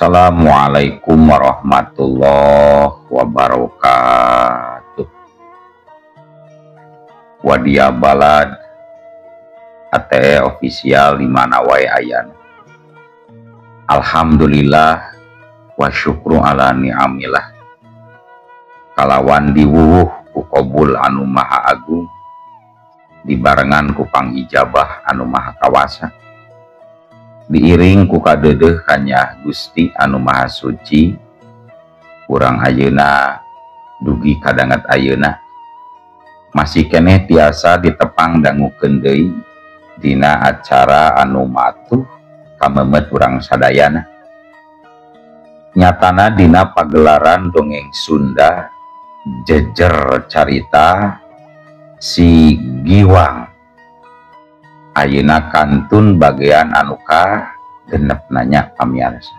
Assalamualaikum warahmatullahi wabarakatuh. Wadia Balad ATE official di mana wae ayana. Alhamdulillah wa syukru ala ni'amillah. Kalawan diwuwuh ku qabul anu maha agung, dibarengan ku pangijabah anu maha kawasa, diiring ku kadeudeuh kanyah Gusti anu maha suci. Urang ayeuna dugi kadanget ayeuna masih keneh tiasa ditepang dangukeun deui dina acara anu matuh kamemet urang sadayana. Nyatana dina pagelaran dongeng Sunda jejer carita si Giwang ayeuna kantun bagian anu ka genep nanya pamiarsa.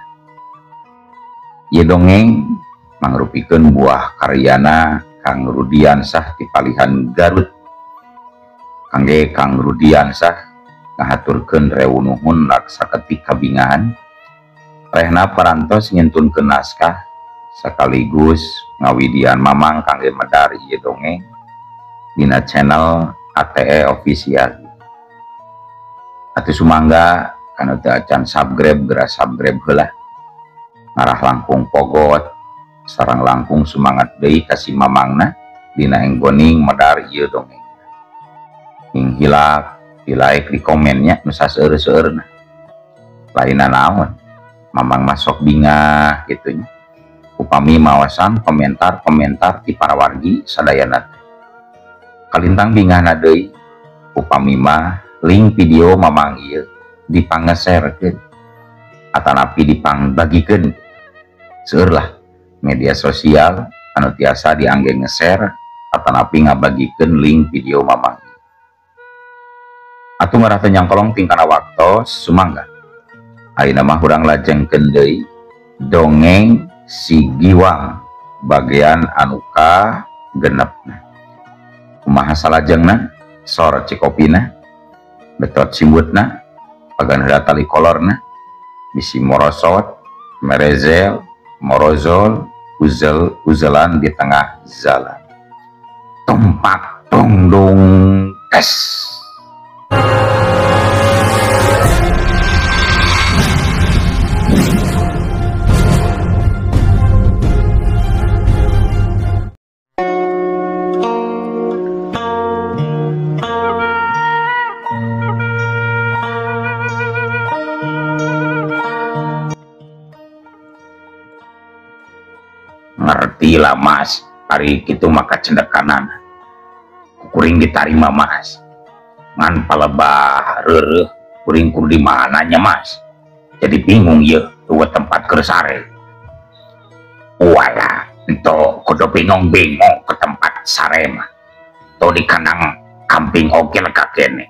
Ieu dongeng mangrupikeun buah karyana Kang Rudiansah ti palihan Garut. Kangge Kang Rudiansah ngahaturkeun rewu nuhun laksaketik kabingahan rehna parantos ngintunkeun naskah sekaligus ngawidian mamang kangge medar ieu dongeng dina channel ATE official. Atuh sumangga kana teu acan subscribe geura subscribe heula. Ngarah langkung pogot sareng langkung semangat deui ka si mamangna dina enggoning medar ieu dongeng. Ing hilap di like di komennya nu saseueur-seueurna. Lainna naon mamang masuk bingah kitu nya. Upami mawasan komentar-komentar ti para wargi sadayana. Kalintang bingahna deui upami mah link video mamang ieu dipangeserkeun atanapi dipangbagikeun. Seueur lah media sosial anu tiasa diangge ngeser atanapi ngabagikeun link video mamang. Atuh ngarah teu nyangkolong tingkana waktos sumangga. Ayeuna mah urang lajengkeun deui dongeng si Giwang bagian anu ka genepna. Kumaha salajengna? Sor cikopina, betot simbutna, pagan heula tali kolorna, bisi morosot, merezel, morozol, uzel uzelan di tengah jalan. Tumpak tungdung tes. Ngerti lah mas, hari itu maka cendekanan kuring ditarima mas, ngan palebah reureuh kuring kur di mananya mas, jadi bingung ye dua tempat kersare. Walah ento kudu bingung-bingung ke tempat sare mah, to di kandang kambing oge lega kene,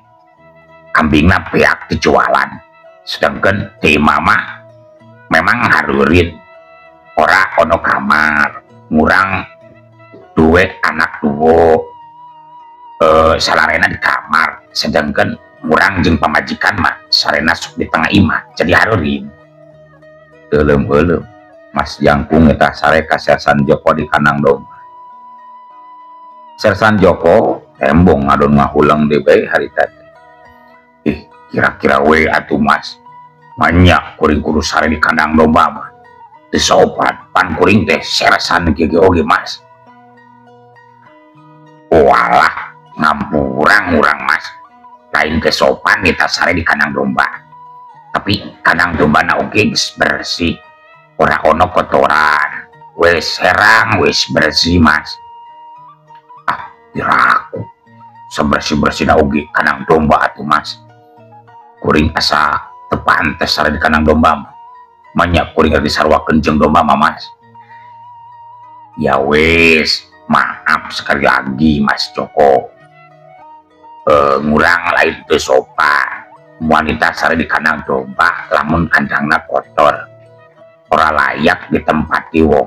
kambingna pihak dijualan, sedangkan di mama memang harurin ora ono kamar, ngurang duwe anak duo salarena di kamar, sedangkan ngurang jeung pamajikan mah sarena sok di tengah imah, jadi harurin. Euleum-euleum Mas Jangkung eta sare ka Sersan Joko di kandang domba. Sersan Joko tembong ngadon ngahuleng deui bae harita teh. Ih, kira-kira we atuh Mas, banyak kuring kudu sare di kandang domba mah. Sopan pan kuring teh sersan gege oge mas. Walah ngampurang urang mas, lain ke sopan kita sare di kandang domba, tapi kandang domba na oge geus bersih, ora ono kotoran, wis herang wis bersih mas. Ah piraku sebersih-bersih na oge kandang domba atuh mas, kuring asa teu pantes sare di kandang domba mah. Banyak kuring disarwakeun jeung domba mah mas. Ya wis, maaf sekali lagi Mas Joko. Ngurang lain teu sopan. Wanita sare di kandang domba lamun kandangna kotor. Ora layak ditempati wong.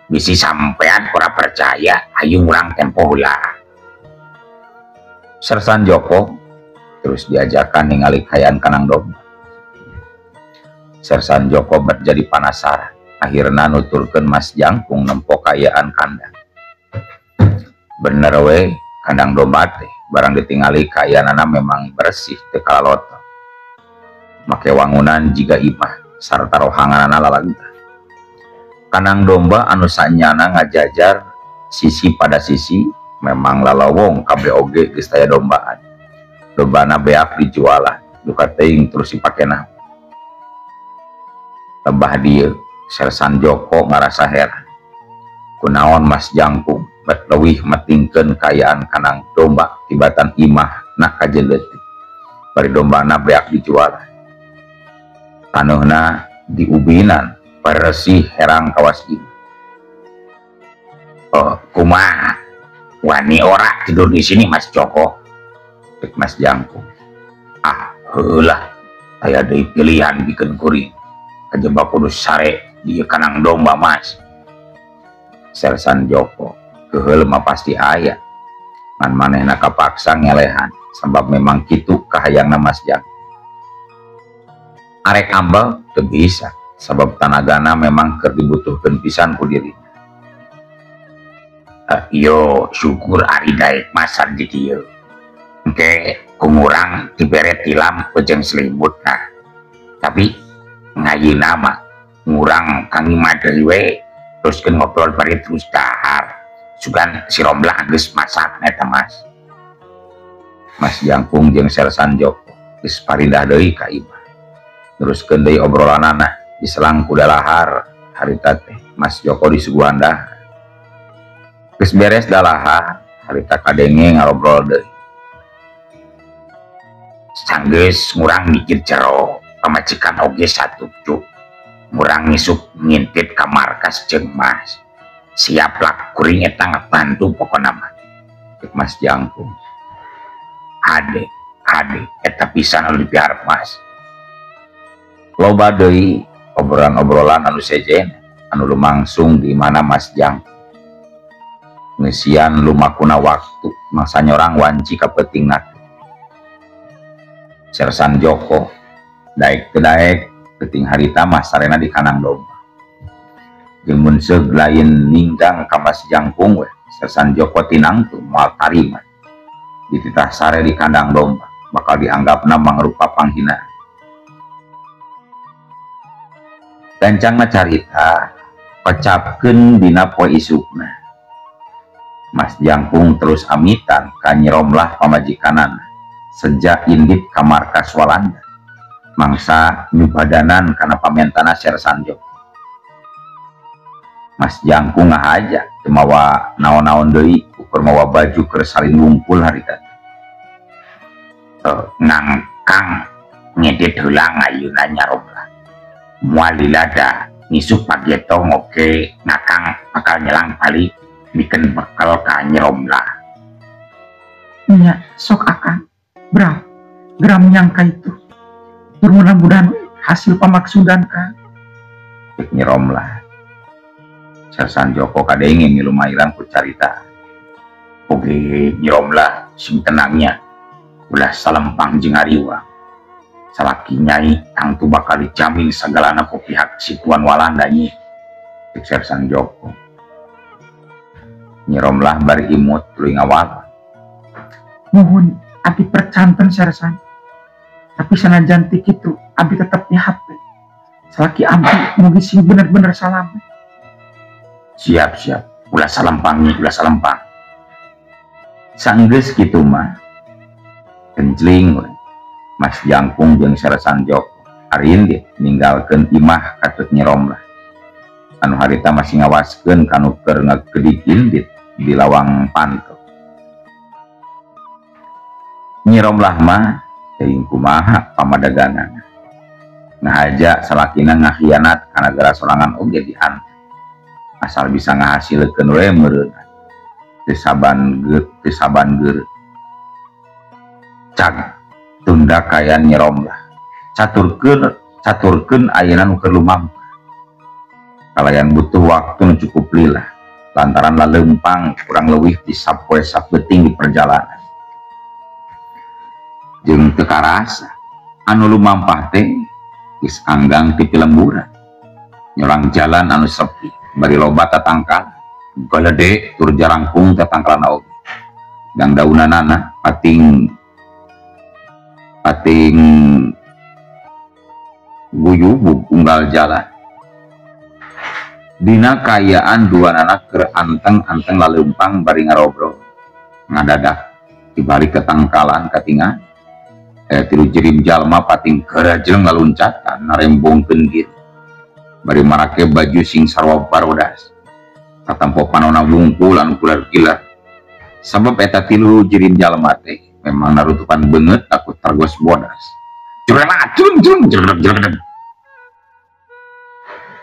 Bisi sampean ora percaya, ayo ngurang tempo heula. Sersan Joko terus diajakan ningali kaayaan kandang domba. Sersan Joko jadi panasaran. Akhirna nuturkeun Mas Jangkung nempo kaayaan kandang. Bener we, kandang domba teh barang ditingali kaayaanana memang bersih teu kalaloto. Make wangunan jiga imah sarta rohanganana lalagta. Kandang domba anu sanyana ngajajar sisi pada sisi memang lalawong kabeh oge geus taya dombaan. Dombana beak dijualan, duka teuing terus dipakena. Lebah dieu Sersan Joko ngarasa heran. Kunaon Mas Jangkung bet leuwih metingkeun kaayaan kandang domba tibatan imah na kajen leutik. Bari dombana beak dijualan. Taneuhna diubinan bersih herang kawas imah. Oh, kumaha? Wani ora tidur di sini Mas Joko? Cek Mas Jangkung. Ah, heulah, aya deui pilihan bikeun kuring. Kajeba kudu sare di kandang domba Mas. Sersan Joko keheul mah pasti aya. Ngan manehna kapaksa ngelehan sebab memang kitu kahayangna Mas Jangkung. Arek ambel teu bisa sebab tanagana memang keur dibutuhkeun pisan ku dirina. Yo syukur ari daek masan di dieu. Engke kungurang dibere tilam jeung selimut nah. Tapi ngayina mah ngurang kang imah deui we teruskeun ngobrol bari terus dahar. Sugan si Romlah geus masak eta Mas. Mas Jangkung jeung Sersan Joko geus parindah deui ka imah. Teruskeun deui obrolanana diselang ku dalahar harita teh Mas Joko disuguhan dahar. Geus beres dalahar harita kadenge ngarobrol deui. Sanggeus ngurang mikir jero pamajikan oge satuju. Ngurang ngisuk ngintip ka markas jeung Mas. Siap lah kuring eta ngabantu pokona mah. Cek Mas Jangkung. Hade, hade eta pisan anu dipiharep Mas. Loba deui obrolan-obrolan anu sejen anu lumangsung di mana Mas Jangkung. Ngeusian lumakuna waktu mangsa nyorang wanci ka peutingna. Sersan Joko daek teu daek peuting harita mah sarena di kandang domba. Jeung mun seug lain ninggang ka Mas Jangkung we, Sersan Joko tinangtu moal tarima. Dititah sare di kandang domba bakal dianggapna mangrupa panghinaan. Gancangna carita kocapkeun dina poe isukna. Mas Jangkung terus amitan ka Nyi Romlah pamajikanana sejak indit ka markas Walanda. Mangsa nyupadanan kana pamentana Sersan Joko. Mas Jangkung ngahaja teu mawa naon-naon deui ukur mawa baju keur salin wungkul harita. Ngangkang ngedit heula ngayuna Nya Romlah. Moal lilada ngisuk pagetong oge ngakang bakal nyelang balik bikeun bekal ka Nyi Romlah. Nya sok akang brah geram nyangka itu. Tur mudah-mudahan hasil pamaksudan kang. Cek Nyi Romlah. Sersan Joko kadenge milu mairan ku carita. Oge Nyi Romlah sing tenangnya ulah salempang jeung hariwang. Salaki nyai tangtu bakal dijamin sagalana ku pihak si Tuan Walanda nyi. Cek Sersan Joko. Nyi Romlah bari imut tuluy ngawal. Nuhun abdi percanten Sersan. Tapi sanajan ti kitu abdi tetep mihape. Salaki abdi mugi sing bener-bener salamet. Siap siap, ulah salempang nyi, ulah salempang. Sanggeus kitu mah kenjling we. Mas Jangkung jeung Sersan Joko arindit ninggalkeun imah katut Nyi Romlah. Anu harita masih ngawaskeun kanu keur ngagedik indit di lawang panto. Nyi Romlah mah teuing kumaha pamadaganana. Ngahaja salakina ngakhianat kana nagara sorangan oge dihantu. Asal bisa ngahasilkeun we meureun. Teu saban geureuh. Cag tunda kayan Nyi Romlah. Caturkeun ayeuna nu keur lumampah. Kalayan butuh waktu nu cukup lila lantaran laleumpang kurang leuwih ti sapoe sapeuting di perjalanan. Jeung teu karasa anu lumampah teh Geus anggang ti lemburan nyorang jalan anu sepi bari loba tatangkal galede tur jarangkung tatangkalan oge dang daunanana pating pating guyubug unggal jalan. Dina kaayaan duanana keur anteng-anteng laleumpang bari ngarobrol ngadadak dibalik ke tangkalan katingan tilu jirim jalma pating kerajeng ngaluncatan narembongkeun diri bari marake baju sing sarwa barodas katampo panona wungkul anu kular-kilar sabab eta tilu jirim jalma teh memang narutupan beungeut takut targos bodas jurang jurang jurang jurang.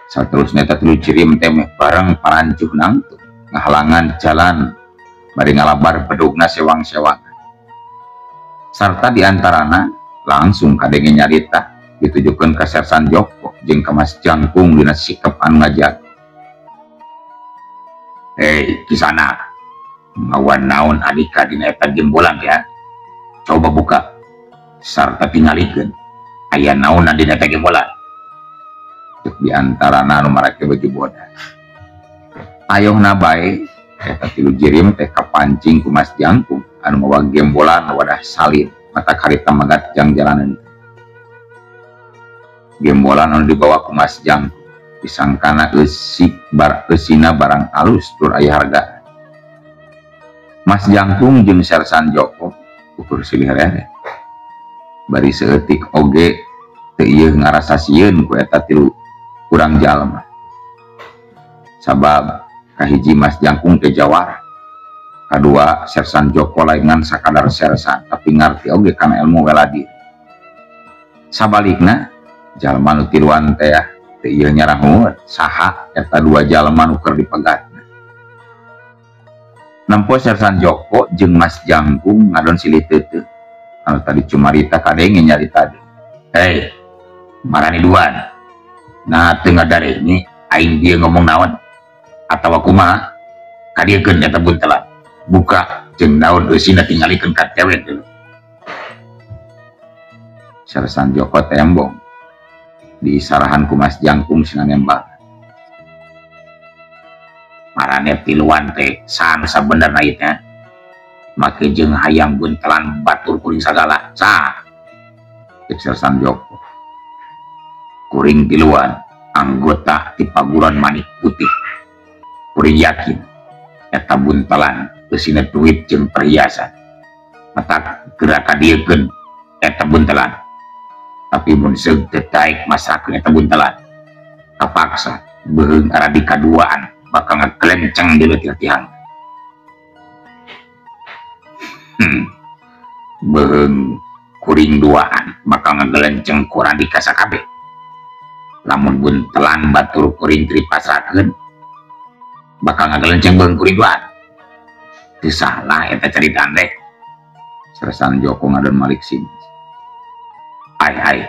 Saterusna eta tilu jirim teh meh bareng parancuh nangtung ngahalangan jalan bari ngalabar bedugna sewang-sewang sarta diantarana langsung kadenge nyarita ditujukeun ka Sersan Joko jeung ka Mas Jangkung dina sikep anu ngajak. Hei Kisana, mawa naon adika dina eta gembolan ya? Coba buka sarta tingalikeun aya naon dina eta gembolan. Cek diantarana anu marake baju bodas. Ayohna bae eta tilu jirim teh kapancing ku Mas Jangkung anu mawa gembolan wadah salin mata karita magat jang jalanan. Gembolan anu dibawa ku Mas Jangkung disangkana eusi bar eusina barang alus tur aya harga. Mas Jangkung jeung Sersan Joko ukur silih rere bari saeutik oge teu ieu ngarasa sieun ku eta tilu kurang jalma. Sabab kahiji Mas Jangkung teh jawara, kadua Sersan Joko lain ngan sakadar sersan tapi ngarti oge kana ilmu weladi. Sabalikna jalma nu tiluan teh teu ieu nyarahun saha eta dua jalma nu keur dipegatna. Nempo Sersan Joko jeung Mas Jangkung ngadon silih teuteuh anu tadi cumarita kadenge nyarita deui. Hei marani duan, nah teu ngadarenge aing dieu ngomong naon atawa kumaha kadiekeun eta buntelan buka jeung naon eusina tingalikeun ka dewek deui. Sersan Joko tembong disarahan ku Mas Jangkung sina nembak. Marane tiluan teh saha nu sabenerna ieu teh make jeung hayang buntelan batur kuring sagala saha? Cek Sersan Joko. Kuring tiluan anggota ti paguron Manik Putih. Kuring yakin eta buntelan eusina duit jeung perhiasan matak geura kadiekeun eta buntelan. Tapi mun seug teu taek masrakeun eta buntelan kapaksa beuheung aradi kaduaan bakal ngegelenceng di leutik tihang. Beuheung kuring duaan bakal ngegelenceng ku Randika sakabeh. Lamun buntelan batur kuring teu dipasrakeun bakal ngagelenceng beuheung kuring duaan. Teu salah eta caritaan teh. Sersan Joko ngadon malik sinis. Ai ai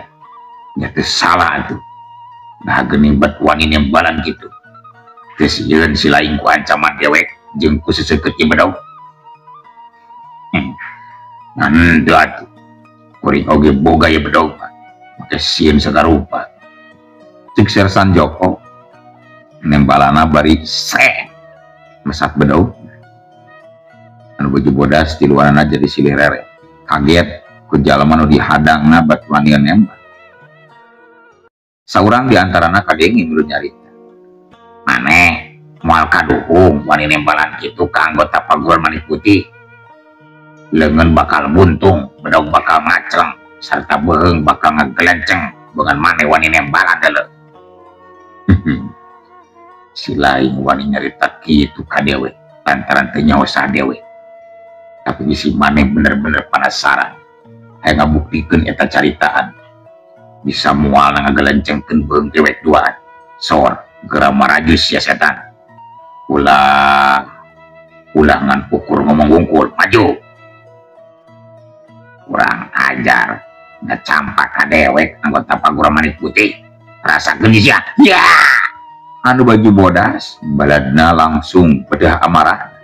nya teu salah atuh. Nah geuning bet wani nembalan kitu. Teu sieun si lain ku ancaman dewek jeung ku seseukeut ieu bedog. Ngan teu atuh. Kuring oge boga ieu bedog make sieun sagarupa. Cek Sersan Joko nembalana bari seh mesat bedog. Anu baju bodas tiluanana jadi silih rere. Kaget ku jalma nu dihadangna bat wanian nembak. Saurang diantarana kadenge milu nyarita. Maneh moal kaduhung wani nembalan kitu ka anggota paguron Manik Putih. Leungeun bakal buntung, bedog bakal ngacleng, sarta beuheung bakal ngagelenceng dengan maneh wani nembalan deuleu. Si lain wani nyarita kitu ka dewe lantaran teu nyaho saha dewe. Tapi bisi maneh bener-bener penasaran hayang ngabuktikeun eta caritaan. Bisa moal ngagelencengkeun beuheung dewek duaan. Sor geura marajus ya setan. Ulah ulah ngan ukur ngomong wungkul maju. Kurang ajar ngecampak ka dewek anggota paguron Manik Putih. Rasakeun sia. Ya. Anu baju bodas baladna langsung pedah amarah.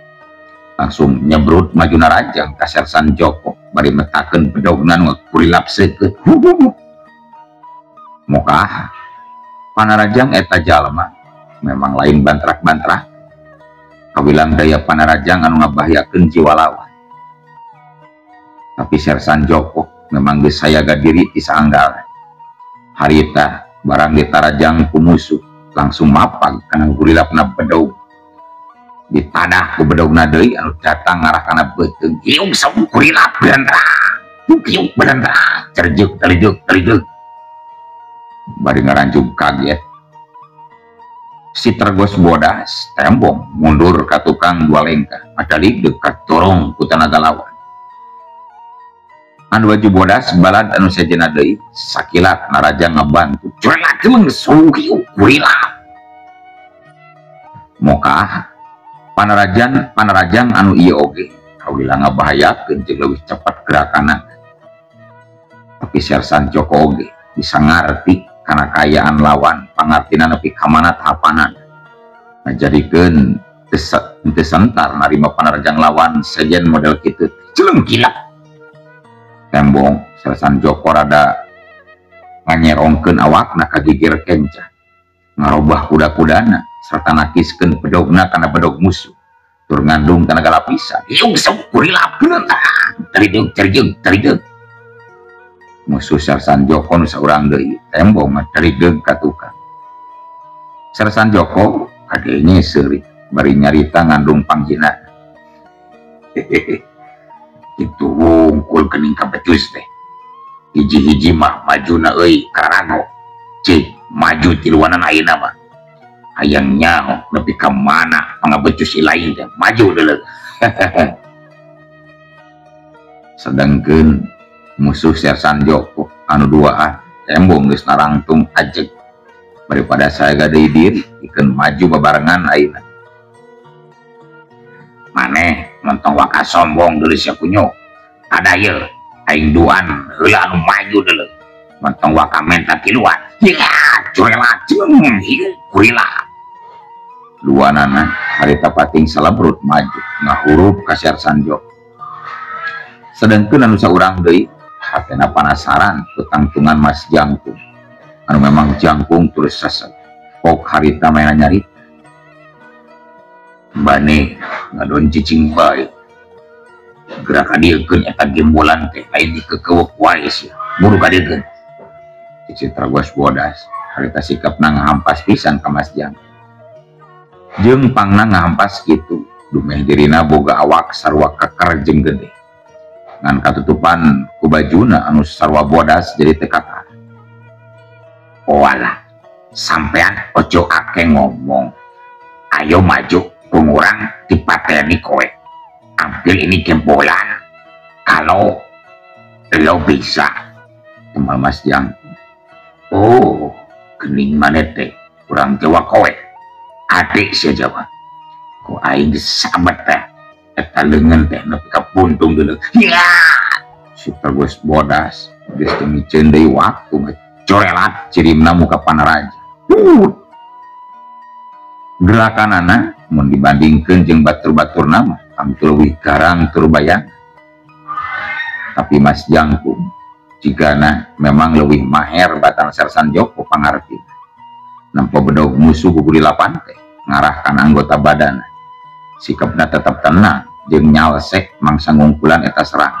Langsung nyebrut maju narajang ka Sersan Joko bari metakeun bedogna nu kurilap seukeut. Mokah Panarajang eta jalma memang lain bantrak-bantrak kawilang daya Panarajang anu ngabahayakeun jiwa lawan. Tapi Sersan Joko memang geus sayaga diri ti saanggal. Harita barang ditarajang ku musuh langsung mapag kana gurilapna bedog. Ditadah ku bedogna deui anu datang ngarah kana beuteung. Iung saung gurilap berentrang. Iung berentrang. Cerjuk telijuk telijuk. Bari ngaranjug kaget. Si Tergos Bodas tembong mundur ka tukang dua lengkah padali dekat torong ku tanaga lawan. Anu baju bodas balad anu sejenna deui sakilat naraja ngabantu curelakeun sungkiu kurilap. Mokah panarajang anu ieu oge kawila ngabahayakeun jeung leuwih cepat gerakanna. Tapi Sersan Joko oge bisa ngarti kana kaayaan lawan pangartina nepi ka mana tahapanan. Ngajadikeun teu sentar narima panarajang lawan sejen model kitu celeng gila. Tembong Sersan Joko rada nganyerongkeun awakna ka gigir kenca ngarobah kuda-kudana serta nakiskeun bedogna kana bedog musuh tur ngandung tanaga lapisan iung sok kurilap terideg terideg terideg. Musuh Sersan Joko nu saurang deui tembong terideg ka tukang. Sersan Joko kadenge seuri bari nyarita ngandung panghina. Itu wungkul kening kabecus teh. Hiji-hiji mah majuna euy kararago. Cik maju tiluanan ayeuna mah. Hayang nyaho nepi ka mana pangabecus ilain teh maju deuleu. Sedangkeun musuh Sersan Joko anu duaan tembong geus narangtung ajeg. Daripada saya deui diri ikeun maju babarengan ayeuna. Maneh mentong waka sombong deuleu sia kunyo. Ada ye aing duan heula anu maju deuleu. Mentong waka menta tiluan. Ya curela jeung hiu kurila. Duanana harita pating salabrut maju ngahurup ka Sersan Joko. Sedangkeun anu saurang deui hatena panasaran ku tangtungan Mas Jangkung. Anu memang jangkung terus sesek. Pok harita maena nyarita. Bane ngadon cicing bae. Gerak kadiekeun eta gembolan teh lain dikekewek wae sia. Buru kadiekeun. Cicing Tergos Bodas harita sikapna ngahampas pisan ka Mas Jangkung. Jeung pangna ngahampas kitu, dumeh dirina boga awak sarua keker jeung gede. Ngan katutupan ku bajuna anu sarua bodas jadi teu kakara. Oalah, sampean ojo akeh ngomong. Ayo maju kungurang dipateni kowe. Ambil ini gembolan. Kalau lo bisa. Temal Mas Jangkung. Oh, gening maneh teh urang Jawa kowe. Adik sia Jawa. Ku aing disabet teh. Eta leungeun teh nepi ka puntung deuleu. Ya! Si Tergos Bodas geus teu miceun deui waktu ngacorelat cirimna muka Panaraja. Gerakanana mun dibandingkeun jeung batur-baturna mah tangtu leuwih garang tur bayang. Tapi Mas Jangkung jigana memang leuwih maher batan Sersan Joko pangarti. Nempo bedog musuh gugurilapan teh ngarahkan anggota badan. Sikapna tetap tenang jeung nyalsek mangsa ngungkulan eta serang.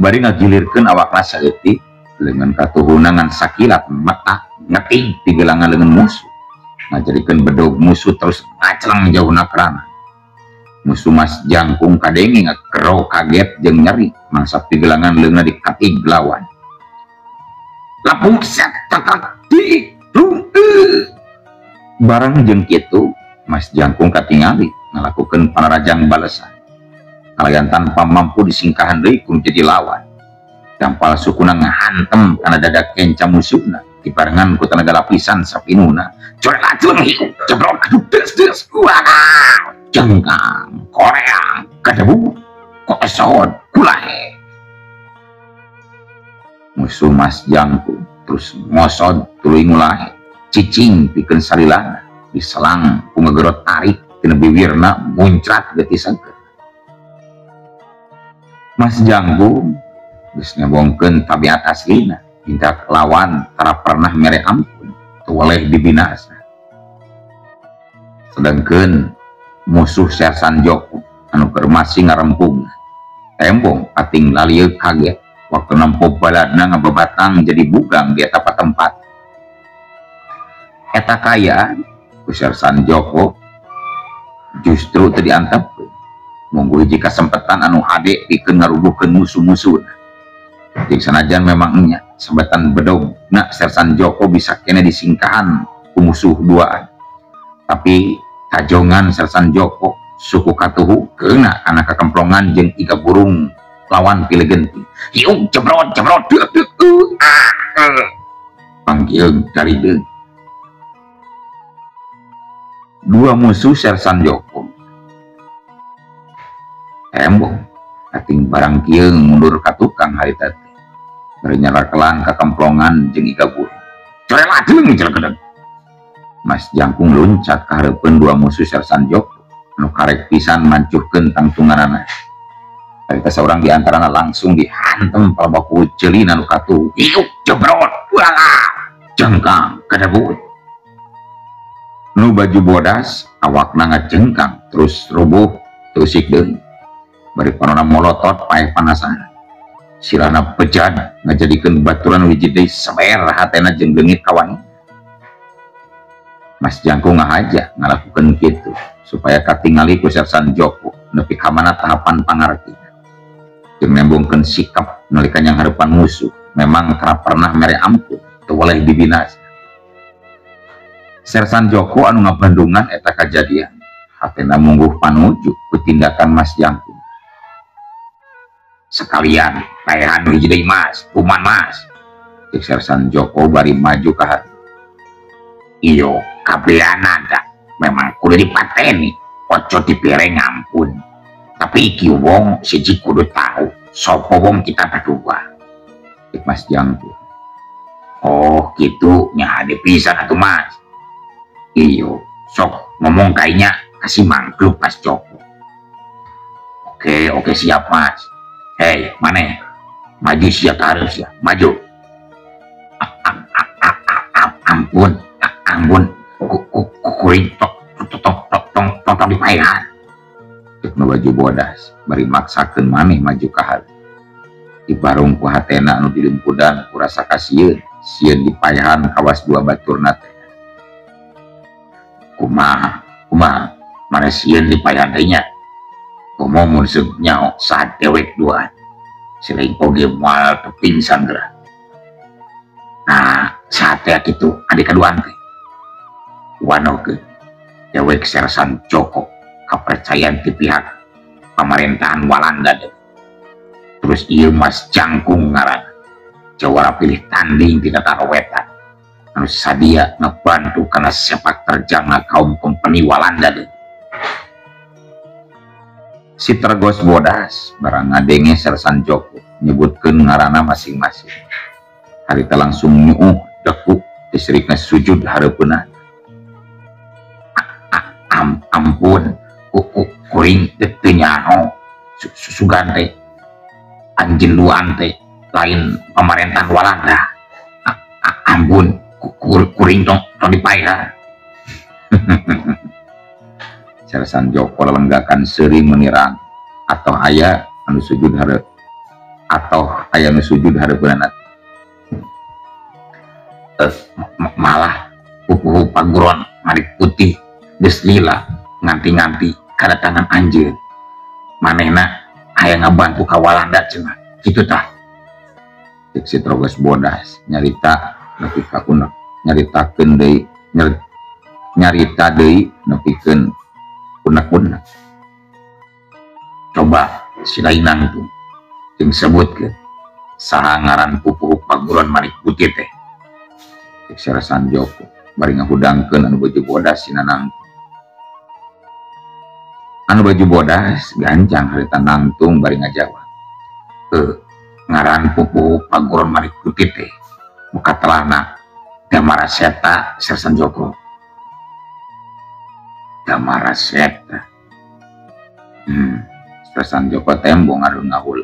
Bari ngagilirkeun awakna saeutik leungeun katuhuna ngan sakilat metak ngetig pigelangan leungeun musuh. Ngajadikeun bedog musuh terus ngacleng jauhna kerana. Musuh Mas Jangkung kadenge ngakero kaget jeung nyeri mangsa pigelangan leungeunna dikatig lawan. Lapung set tetak di barang jeung kitu Mas Jangkung katingali ngalakukeun panarajang balesan. Kalayan tanpa mampu disingkahan deui ku jadi lawan. Dampal sukuna ngahantem kana dada kenca musuhna dibarengan ku tenaga lapisan sapinuna. Coret-coret hiu jebrot aduh des des wah jengkang koreang kadebu kosot kulae. Musuh Mas Jangkung terus ngosot tuluy ngulae cicing pikeun salilana diselang ku ngegerot tarik tina biwirna muncrat getih seger. Mas Jangkung geus ngebongkeun tabiat aslina Tindak lawan tara pernah mere ampun teu weleh dibinasa. Sedangkeun musuh Sersan Joko anu keur masih ngarempung tembong ating lalieuk kaget waktu nempo baladna ngababatang jadi bugang di eta tempat. Eta kaya ku Sersan Joko justru teu diantepkeun. Munggu hiji kasempetan anu hade pikeun ngarubuhkeun musuh-musuhna. Jeung sanajan memang nya sebetan bedog na Sersan Joko bisa kene disingkahan ku musuh duaan. Tapi kajongan Sersan Joko suku katuhu keuna kana kakemplongan jeung iga burung lawan pilegenti. Hiung jebrot jebrot deuk deuk ah panggil dari deuk. Dua musuh Sersan Joko tembong ating barang kieu mundur ka tukang harita teh bari nyarakelan kakemplongan jeung iga burung. Coreladeung celekedeg. Mas Jangkung luncat ka hareupeun dua musuh Sersan Joko anu karek pisan mancuhkeun tangtunganana. Harita saurang di antarana langsung dihantem palbaku ceulina nu katuh. Iuk jebrot walah jengkang kadebut. Nu baju bodas awakna ngajengkang terus rubuh teu usik deui. Bari panona molotot paeh panasaran. Silana bejad ngajadikeun baturan hiji deui seber hatena jeung leungit kawani. Mas Jangkung ngahaja ngalakukeun kitu supaya katingali ku Sersan Joko nepi ka mana tahapan pangartina. Jeung nembongkeun sikap nalika nyanghareupan musuh memang tara pernah mere ampun teu weleh dibinasa. Sersan Joko anu ngabandungan eta kajadian hatena mungguh panuju ku tindakan Mas Jangkung. Sekalian paehan hiji deui Mas, kuman Mas. Cek Sersan Joko bari maju ka hareup. Iyo kabeana da memang kudu dipateni, ojo dibere ngampun. Tapi iki wong siji kudu tahu sapa wong kita berdua. Cek Mas Jangkung. Oh gitu nya hade pisan atuh Mas. Iyo sok ngomong kayaknya kasih mangkluk Mas Joko. Oke oke siap Mas. Hei maneh maju siap harus ya maju. Ampun ampun kuring tok tok tok tong tong dipaehan. Cek nu baju bodas bari maksakeun maneh maju ka hareup. Dibarung ku hatena anu dilimpudan ku rasa kasieun sieun dipaehan kawas dua baturna teh. Kumaha kumaha maneh sieun dipaehan teh nya. Komo mun seuk nyaho saat dewek dua siling oge moal teu pingsan geura. Nah saat teh kitu adik kaduaan teh wanokeun dewek Sersan Joko kapercayaan ti pihak pamerintahan Walanda deh. Terus ieu Mas Jangkung ngaranna jawara pilih tanding di Tatar Wetan anu sadia ngebantu kana sepak terjangna kaum kompeni Walanda deh. Si Tergos bodas barang ngadenge Sersan Joko nyebutkeun ngaranna masing-masing. Harita langsung nyuuh dekuk disirikna sujud hareupeunna. Ampun kuring teu nyaho susugan teh anjeun duaan teh lain pamerintahan Walanda. Ampun kuring tong dipaehan. Sersan Joko lelenggakan seuri menirang atau aya anu sujud hareup atau aya anu sujud hareupeunana. Malah pupuhu paguron marik putih geus lila nganti-nganti kadatangan anjeun. Manehna aya ngabantu ka Walanda cenah. Kitu tah. Cek si Trogos bodas nyarita nepi ka unek nyaritakeun deui nyarita deui nepikeun unek-unek. Coba silainang tuh jeung sebutkeun saha ngaran pupuhu paguron marik putih teh. Cek Sersan Joko bari ngahudangkeun anu baju bodas sinanang. Anu baju bodas gancang harita nangtung bari ngajawab. Ngaran pupuhu paguron marik putih teh muka telana Damara Seta Sersan Joko. Damara Seta. Sersan Joko tembong anu ngahul.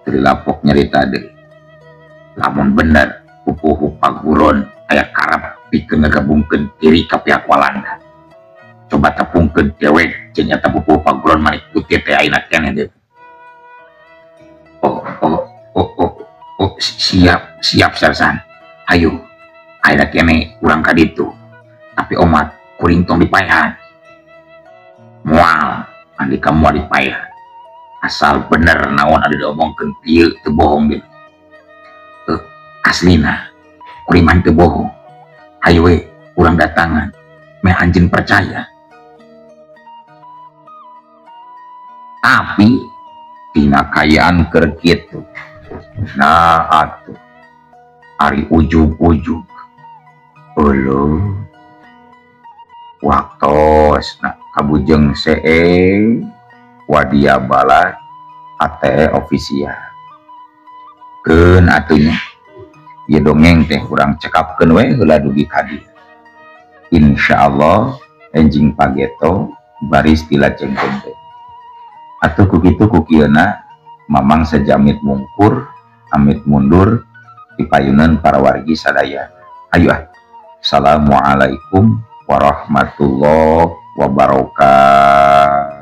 Teu lapok nyarita deui. Lamun bener pupuhu Paguron aya karep pikeun ngagabungkeun diri ka pihak Walanda. Coba tepungkeun dewek jeung eta pupuhu Paguron manik putih teh ayeuna keneh deui. Oh oh oh oh oh siap siap sersan. Ayo ayeuna keneh urang ka ditu. Tapi omat kuring tong dipaehan. Moal andika moal dipaehan. Asal bener naon anu diomongkeun ieu teu bohong deui. Aslina kuring mah teu bohong. Hayu we urang datangan meh anjeun percaya. Tapi tina kayaan keur kitu. Nah atuh ari ujug-ujug euleuh waktos na kabujeng see Wadia Bala ATE official. Keun atunya ieu dongeng teh urang cekapkeun we heula dugi ka dieu. Insyaallah enjing pageto baris dilajengkeun teh. Atuh ku kitu ku kieuna mamang sejamit mungkur amit mundur dipayunan para wargi sadaya. Ayo ah. Assalamualaikum warahmatullahi wabarakatuh.